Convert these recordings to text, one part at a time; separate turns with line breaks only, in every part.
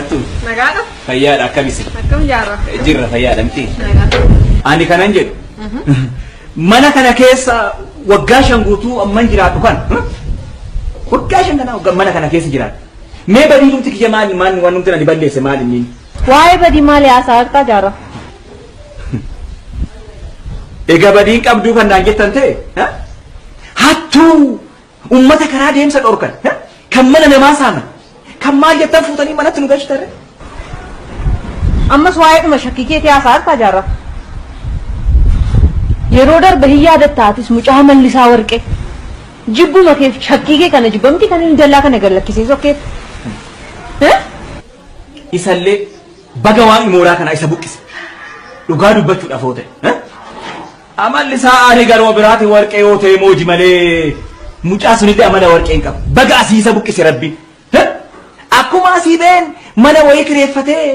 Nagaa jirtu?
Nagaadha.
Fayyaadha akkamisi?
Akkam jaarra?
Jirra fayyaadha miti.
Nagaa.
Ani kanan jedhu. Mana kana keessa waggaa 5 guutuu amman jiraadhu kan. Waggaa 5 kana mana kana keessa jiraadhu. Mee badii numti kiyya maali maali waan numti ani balleesse maali inni?
Waa'ee badii maali haasaa jirta jaarra?
Egaa badiin qabduu kan naan jettan ta'e hattuu uummata karaa deemsa dhorkan kan mana namaa saaman kan maal jettan fuutanii manatti nu galchitarre.
Ammas waa'ee dhuma shakkii keetii haasaa jirta jaarra. Yeroo darbe hin yaadattaatis mucaa Mallisaa Warqee jibbuma keef shakkii kee kana jibbamti kan inni dallaa kana gad lakkisee sokkeef.
Isallee baga waan mooraa kana isa buqqise dhugaa dubbachuudhaaf yoo ta'e. Amalli isaa ani garuma biraati warqee yoo ta'e mooji malee mucaa sunillee amala warqee hin qabu. Baga asii isa buqqise rabbi. Akkuma asii been mana wayii kireeffatee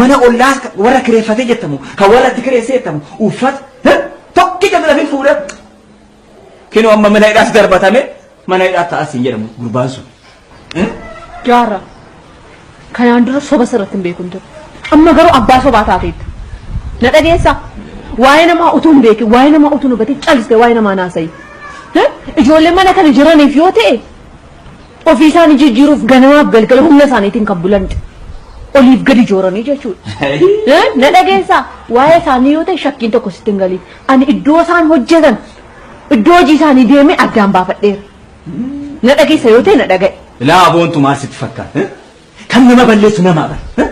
mana ollaa warra kireeffatee jettamu kan warra itti kireessee jettamu uffata tokkicha bira fin fuudhee kinoo amma mana hidhaas darbatame mana hidhaa ta'as hin jedhamu gurbaan sun.
Jaarra kanaan dura soba sirratti hin beekun ture. Amma garuu abbaa sobaa taateetta. Na dhageessaa? Waa'ee namaa utuu hin beekin waa'ee namaa utuu hin hubatin calistee waa'ee namaa naasa'i. Ijoollee mana kana jiraniif yoo ta'e ofii isaanii jijjiiruuf ganamaaf galgala humna isaaniitiin kan bulanidha. Oliif gadi jooranii jechuudha. Na dhageessaa? Waa'ee isaanii yoo ta'e shakkiin tokko sitti hin galiin. Ani iddoo isaan hojjetan iddoo hojii isaanii deemee addaan baafadheera. Na dhageessa yoo ta'e na dhaga'e.
Laa aboontu maal sitti fakkaata? Kan nama balleessu namaa bara.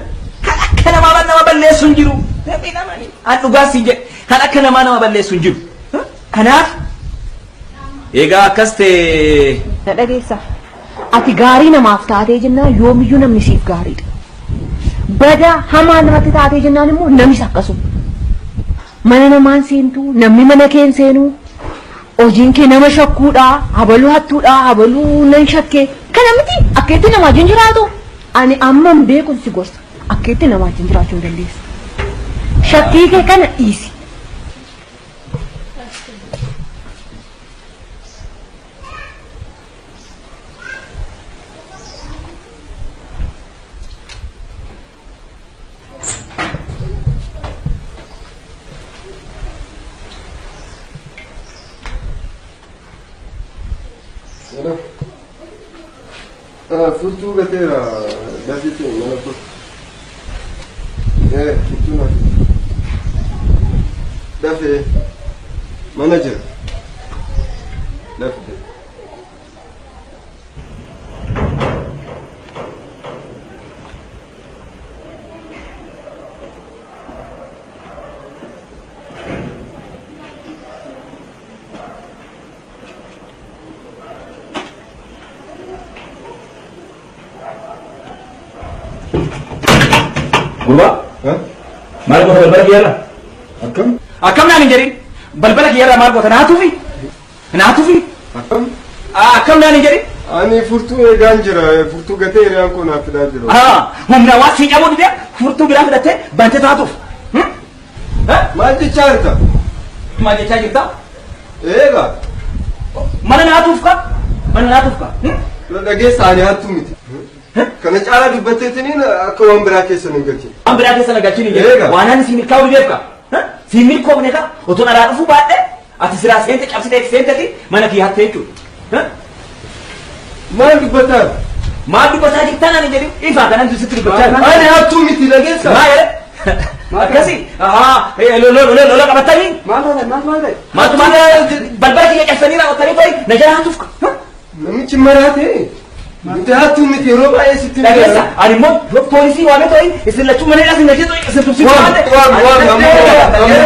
Kan akka namaa nama balleessu hin jiru. An dhugaa siin jedhe kan akka namaa nama balleessu hin jiru. Kanaaf egaa akkas ta'e.
Na dhageessa. Ati gaarii namaaf taatee jennaan yoomiyyuu namni siif gaariidha. Badaa hamaa namatti taatee jennaan immoo namis akkasuma. Mana namaan seentu namni mana kee hin seenu. Hojiin kee nama shakkuudha, habaluu hattuudha, habaluu nan shakkee. Kana miti akka itti namaa wajjin jiraatu. Ani amma hin beekun si gorsa. Akka itti namaa wajjin jiraachuu hin dandeessu. Shakkii kee kana dhiisi.
Furtuu gateera dafite mana koo. Furtuu naaf. Dafee mana jira. Dafite.
Gurbaa? Maal goota balbala kiyyarra?
Akkam?
Akkam naan hin jedhin. Balbala kiyyarra maal goota? Naatuufi? Naatuufi?
Akkam?
Akkam naan hin jedhin.
Ani furtuu eegaan jira. Furtuu gatee hiriyaan koo naaf fidaa jiru.
Humna waa sii cabuu didee furtuu biraa fidattee bantee taatuuf.
Maal jechaa jirta?
Maal jechaa jirta?
Eegaa.
Mana naatuuf ka? Mana naatuuf ka?
Dhageessa ani hattuu miti. Kana caalaa dubbatteetiniin akka waan biraa keessa nu galchine.
Waan biraa keessa na galchine jedhe. Waan ani si milkaa'uu dideef ka? Si milkoofne ka? Otoo alaa dhufuu baadhee ati siraa seente cabsitee seenteti mana kiyya hattee jechuudha.
Maal dubbataa?
Maal dubbataa jirtaa naan hin jedhin? Ifaa kanan sitti dubbachaa jiru.
Ani hattuu miti dhageessa.
Maal jedhe? Akkasi? Lola qabatanii?
Maal ta'e? Maal ta'e?
Maaltu maal balbala kiyya cabsanii raawwatanii ta'e na jala hattuuf ka?
Namichi maraate. Nuti hattuu miti yeroo baay'ee sitti
Dhageessa ani immoo poolisii waamee ta'e isin lachuu mana hidhaa isin galchee ta'e isin tubsii
Waami waami waami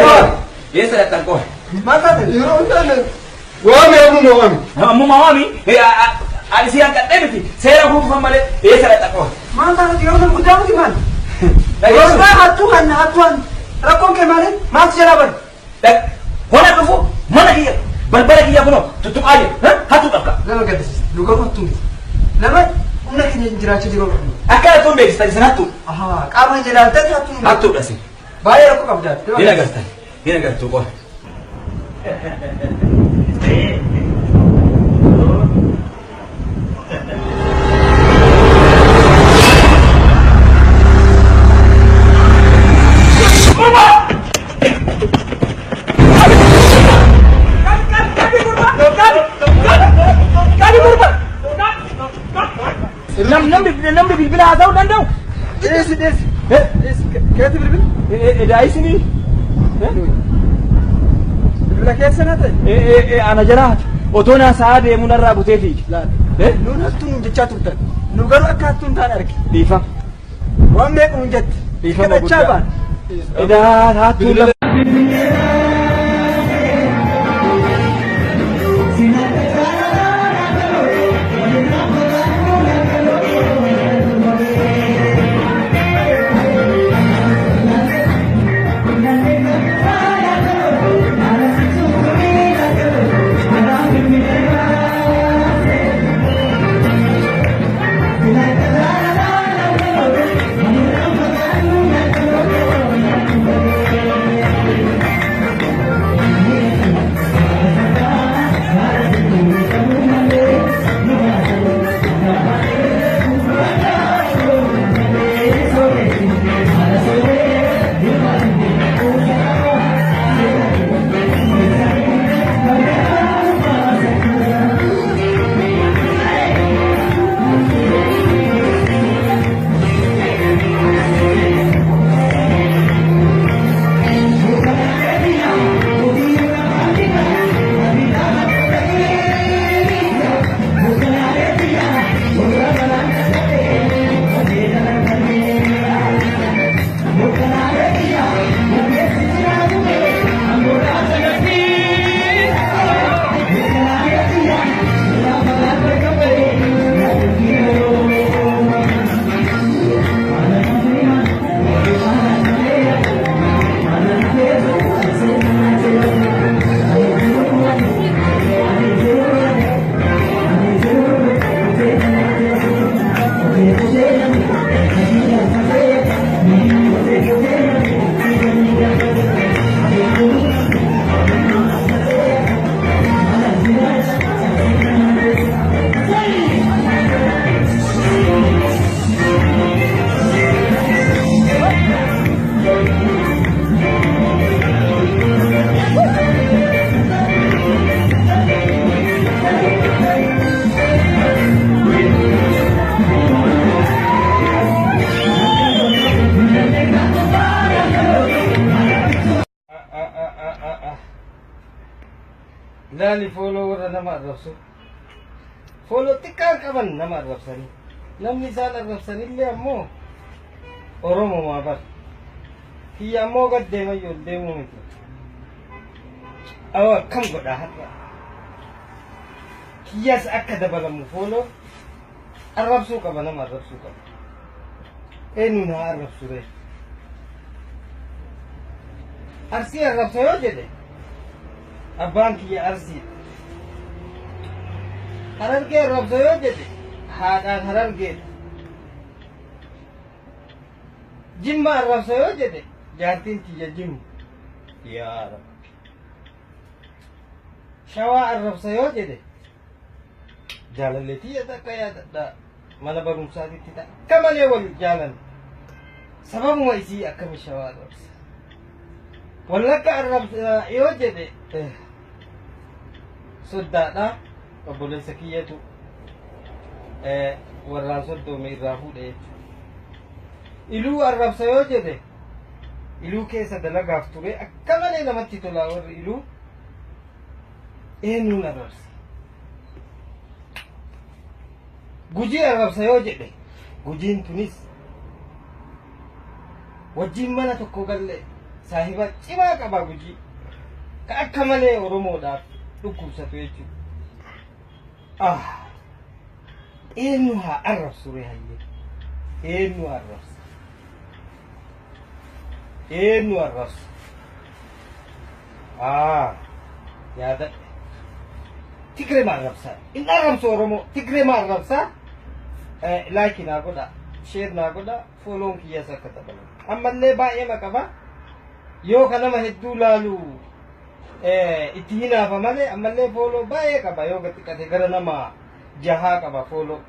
waami.
Eessa dhaqxan qofa?
Maal taate? Yeroo hundaa waami ammuma waami.
Ammuma waami ani si hanqadhee miti seera guutuufan malee eessa dhaqxan qofa?
Maal taate yeroo sana guddaa miti maal? Yeroo hattuu kan hattuu kan rakkoon kee maali? Maaltu jalaa bade?
Hona dhufu mana kiyya balbala kiyya kunoo tuttuqaa jira hattuu qabka.
Nama gaddisiisa nu garuu hattuu miti. Nama humna keenya jiraachaa jiru.
Akka hattuun beeksistan isin hattuu.
Qaama keenya ilaaltatti hattuu.
Hattuudha isin.
Baay'ee rakkoo qabdaa.
Hin agartan. Hin agartu qofa.
Dhiisi dhiisi. Dhiisi keeti bilbila.
Edaa isinii.
Bilbila keessa na ta'e.
Ana jalaati. Otoo naa sa'aa deemuu narraa butee fiigi.
Laal. Nuun hattuu nuun jechaa turtan. Nu garuu akka hattuu hin taane arge.
Dhiifama.
Waan meeqa nuun jette.
Dhiifama
Kadhachaa
guddaa.
baane.
Edaa hattuu lafa.
Laali fooloo warra nama arrabsu. Fooloo xiqqaa qaban nama arrabsanii. Namni isaan arrabsanillee ammoo Oromomaa bar. Kiyya ammoo gad deemayyoo ol deemuu miti. Awwa akkam godha har'a. Kiyyas akka dabalamu fooloo arrabsuu qaba nama arrabsuu qaba. Eenyuun haa arrabsu ree? Arsii arrabsa yoo jedhe abbaan kiyya Arsiidha. Harargee arrabsa yoo jedhe haadhaan Harargeedha. Jimma arrabsa yoo jedhe jaartiin tiyya Jimma. Yaa Rabbi. Shawaa arrabsa yoo jedhe jaalallee tiyya takka yaadadha. Mana barumsaatitti takka malee wal jaalan. Sababuma isii akkami Shawaa arrabsa. Wallagga arrabsa yoo jedhe soddaadha. Obboleessa kiyyatu warraan soddoome irraa fuudhe jechuudha. Iluu arrabsa yoo jedhe Iluu keessa dalagaaf ture akka malee namatti tola warri Iluu. Eenyuun arrabsa? Gujii arrabsa yoo jedhe Gujiin tunis wajjiin mana tokko galle saahiba cimaa qaba Gujii. Ka akka malee Oromoodhaaf dhukkubsatu jechuudha. Ah! Eenyu haa arrabsu ree hayyee? Eenyu arrabsa? Eenyu arrabsa? Ah! Yaadadhe. Tigree ma arrabsa? Hin arrabsu Oromoo. Tigree ma arrabsa? Like naa godha. Share naa godha. Fooloon kiyyas akka dabalu. Ammallee baay'ee ma qaba. Yoo ka nama hedduu laalu itti hinaafa malee ammallee fooloo baay'ee qaba. Yoo gad xiqqate gara nama jahaa qaba fooloo.